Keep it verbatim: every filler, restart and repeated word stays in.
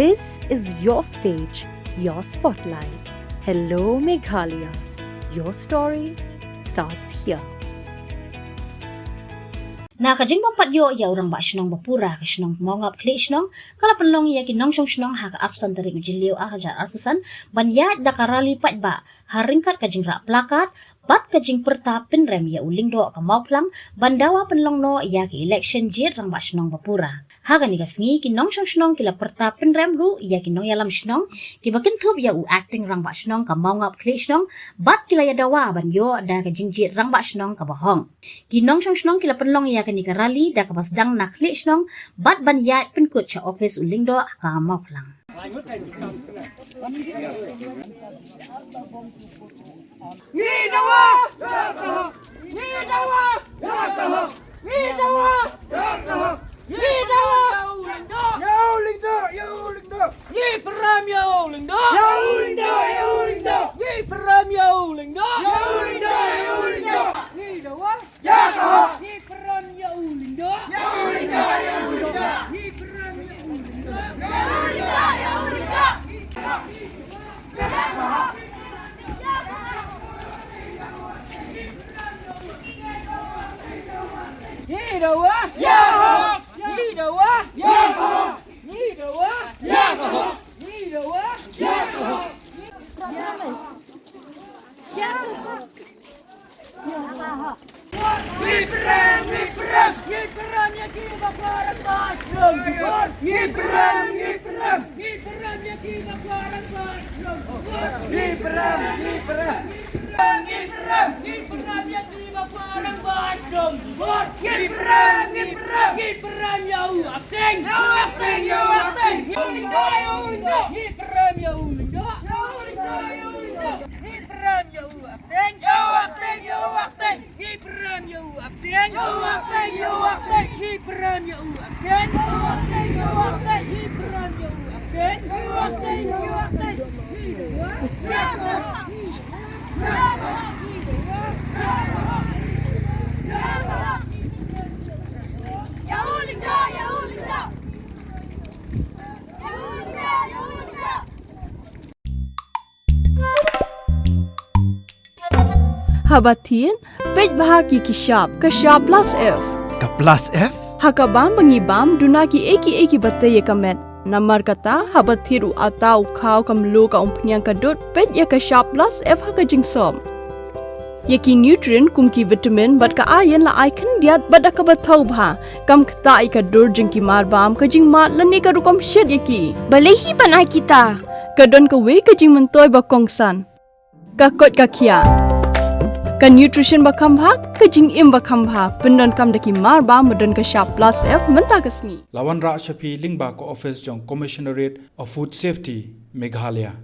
This is your stage, your spotlight. Hello Meghalaya. Your story starts here. Na ka jingbym pat ïoh ïa u rangbah shnong ba pura, ka shnong Mawngap Khlieh Shnong ka la pynlong ïa ki nongshong shnong ha ka arphew san tarik u Jylliew ar hajar arphew san ban ïaid da ka rally paidbah ha ryngkat ka jingrah placard bad ka jingpyrta pynrem ïa u Lyngdoh ka Mawphlang ban dawa pynlong noh ïa ka election jied rangbah shnong ba pura. Ha kane ka sngi ki nongshong shnong ki la pyrta pynrem ruh ïa ki nongïalam shnong kiba kynthup ïa u acting rangbah shnong ka Mawngap Khlieh Shnong bad ki la ïa dawa ban ïoh da ka jingjied rangbah shnong kaba hok. Ki nongshong shnong ki la pynlong ïa kane ka rally da kaba sdang na Khlieh Shnong bad ban ïaid pynkut sha ophis u Lyngdoh ka Mawphlang. Ngi dawa! Ngi dawa! Ngi dawa! Ngi dawa! Ïa u Lyngdoh! Ïa u Lyngdoh! Ngi pyrem ïa u Lyngdoh! Ïa u Lyngdoh! Ïa u Lyngdoh! Ngi pyrem ïa u Lyngdoh! Ïa u Lyngdoh! Ïa u Lyngdoh! Ngi dawa! Ïa ka hok! Ngi pyrem ïa u Lyngdoh! Ïa u Lyngdoh! Ïa u Lyngdoh! Ngi pyrem ïa u Lyngdoh! Ïa u Lyngdoh! Ïa u Lyngdoh! Ngi dawa! Ïa ka hok! Ngi dawa! Ïa ka hok! Ngi dawa! Ïa ka hok! Ngi dawa! Ïa ka hok! Ngi pyrem, ngi pyrem, ngi pyrem ïa ki ba kwah rangbah shnong. Ngi pyrem, ngi pyrem, ngi pyrem ïa ki ba kwah rangbah shnong. Ngi pyrem, ngi pyrem, ngi pyrem, ngi pyrem ïa ki ba kwah rangbah shnong. Ngi pyrem, ngi pyrem, ngi pyrem ïa u Acting. Ïa u Acting, ïa u Acting. Ïa u Lyngdoh, ïa u Lyngdoh. Ngi pyrem ïa u Lyngdoh. Ïa u Lyngdoh, ïa u Lyngdoh. Ngi pyrem ïa u Acting. Ïa u Acting, ïa u Acting. Ngi pyrem ïa u Acting. Ïa u Acting, ïa u Acting. Ngi pyrem ïa u Acting. Ïa u Acting, ïa u Acting. Ngi pyrem ïa u Acting. Ïa u Acting, ïa u Acting. Ngi dawa. Ïa u Lyngdoh, ïa u Lyngdoh. Ïa u Lyngdoh, ïa u Lyngdoh. Haba thied, peit bha ïa ki shap, ka shap plus F. Ka plus F? Ha ka bam ba ngi bam, duna kiei kiei kiba tei ïa ka met. Namar kata, haba thied u atta, u khaw, ka mluh, ka umphniang, ka dud, peit ïa ka shap plus F ha ka jingsop. Ïa ki nutrient kum ki vitamin bad ka iron la ai khyndiat bad da kaba thaw bha. Kam ktah ïa ka dur jong ki marbam, ka jingmad lane ka rukom shet ïa ki. Balei hi ban ai kita? Ka don kawei ka jingmyntoi ba kongsan. Ka koit ka khiah. Ka nutrition ba kham bha, ka jingim ba kham bha, pyndonkam da ki marbam ba don ka shap plus F mynta ka sngi. La wanrah sha phi lyngba ka office jong Commissionerate of Food Safety, Meghalaya.